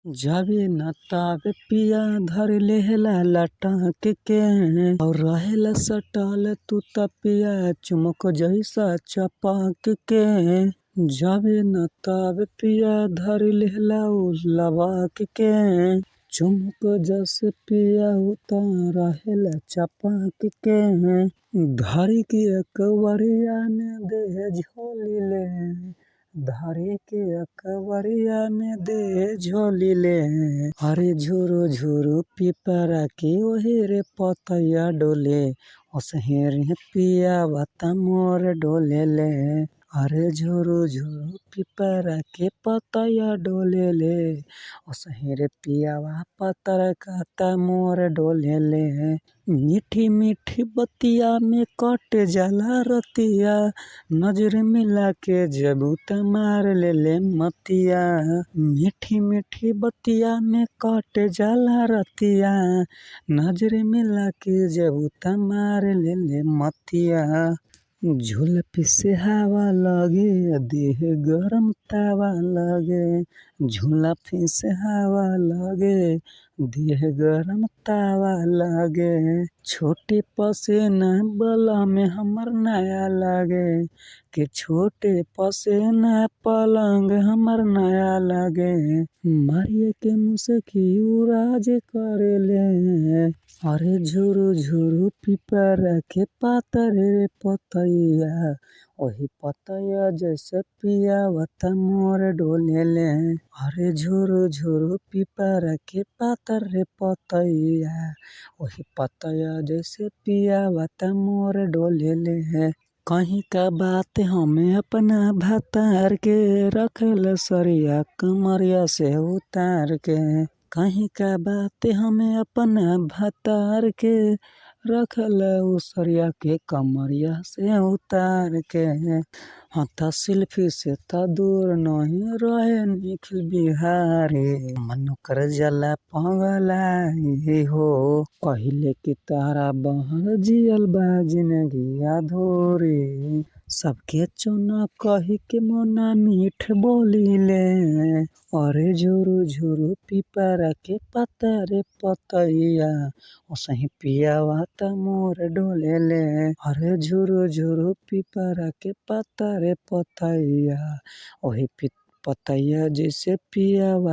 जाबे न ताबे पिया धर लेहला लटक के, और रहेला सटल तू त पिया चुमक जैसा चपक के। जाबे न ताबे पिया धर लेहला उ लबक के, चुमक जस पिया उता रहेला चपक के। धरी के अकबरिया में देह झोली ले, धरी के अकबरिया में देह झोली ले। अरे झुरु झुरु पिपरा के ओही रे पतैया डोले, ओसही रे पियावा त मोर डोले ले। अरे झुरु झुरु पिपरा के पतैया डोले ले, ओसही रे पियावा पतर काता मोर डोले ले। मीठी मीठी बतिया में कट जाला रतिया, नजर मिला के जब त मार ले ले मतिया। मीठी मीठी बतिया में कट जाला रतिया, नजर मिला के जब त मार ले ले मतिया। झुलपी से हवा लगे, देह गरम तावा लगे। झुलफी से हवा लगे, देह गरम तावा लगे। छोटे पसेना बला में हमर नया लागे, कि छोटे पसेना पलंग हमर नया लागे। मारिए के मुसकी उराज करेले। अरे झुरु झुरु पिपरा के पातर रे पतैया, ओही पतैया जैसे पियावा त मोर डोले ले। अरे झुरु झुरु पिपरा के पातर रे पतैया, ओही पतैया जैसे पियावा त मोर डोले ले। कहीं का बात हमें अपना भतार के, रखल सरिया कमरिया से उतार के। कहीं का बात हमें अपना भतार के, रखल उ सरिया के कमरिया से उतार के। हाँ त सिल्फी से त दूर नहीं रहे निखिल बिहारी, मन कर जला पगलाई हो। कहिले कि तारा बहर जियल बा जिंदगी अधूरी, सबके चोना कही के मोना मीठ बोली ले। अरे झुरु झुरु पिपरा के पतरे पतैया, ओसही पियावा त मोर डोले ले। अरे झुरु झुरु पिपरा के पतरे पतैया, ओही पतैया जैसे पियावा।